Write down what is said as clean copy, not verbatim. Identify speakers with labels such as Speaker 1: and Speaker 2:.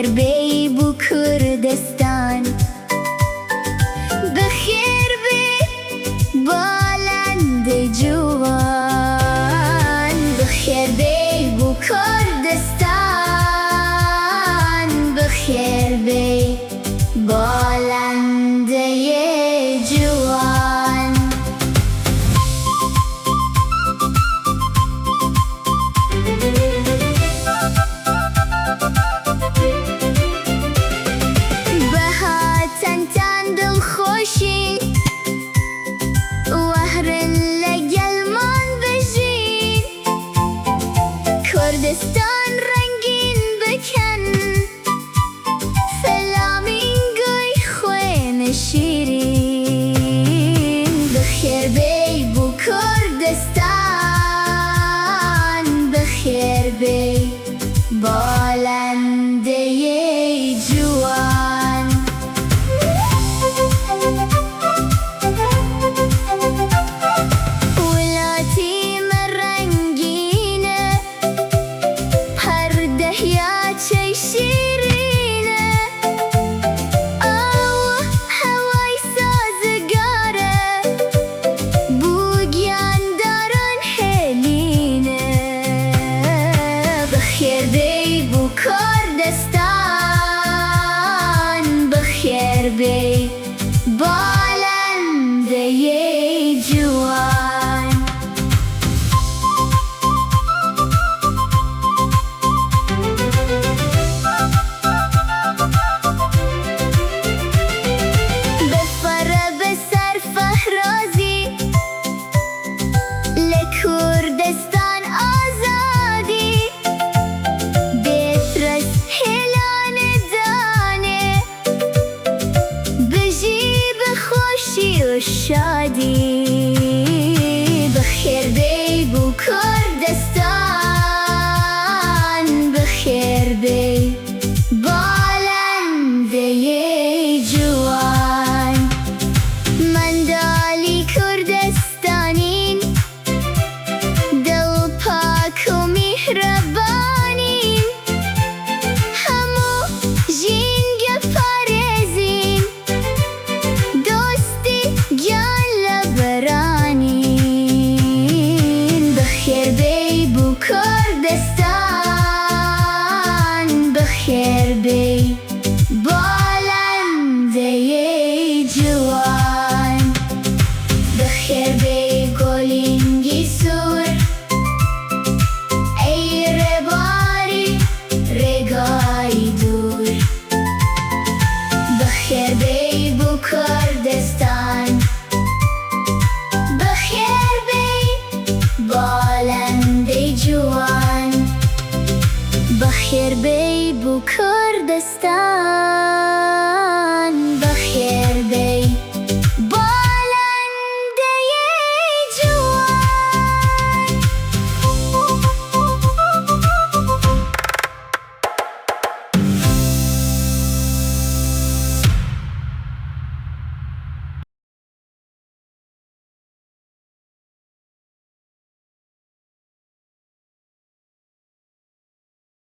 Speaker 1: بەخێر بێی بو کوردستان. بەخێر بێی بالەندەی جوان. بەخێر بێی بو کوردستان. بەخێر بێی بالەندەی جوان. بە هاتنتان دڵخۆشین، وەرن لەگەڵمان بژین. کوردستان ڕەنگین بکەن، فلامینگۆی خوێن شیرین. بەخێر بێی بۆ کوردستان، بەخێر بێی بالەندەی جوان. وڵاتی مە ڕەنگینە، پڕ دەریاچەی شیرینە. ئاو و هەوای سازگارە، بۆ گیانداران هێلینە. بەخێر بێی بۆ کوردستان، بەخێر بێی بالەندەی جوان. بفڕە بە سەرفەرازی، لە کوردستان ئازادی. بێترس هێلانە دانێ، بژی بە خۆشی و شادی. بەخێر بێی بۆ کوردستان، بەخێر بێی بالەندەی جوان. منداڵی کوردستانین، دڵپاک و میهرەبانین. هەموو ژینگە پارێزین، دۆستی گیان لەبەرانین. بەخێر بێی بۆ کوردستان، بەخێر بێی بالەندەی جوان. بەخێر بێی گۆلینگی سوور، ئەی ڕێباری ڕێگای دوور. بەخێر بێی بۆ کوردستان، بەخێر بێی بالەندەی جوان. بەخێر بێی بۆ کوردستان.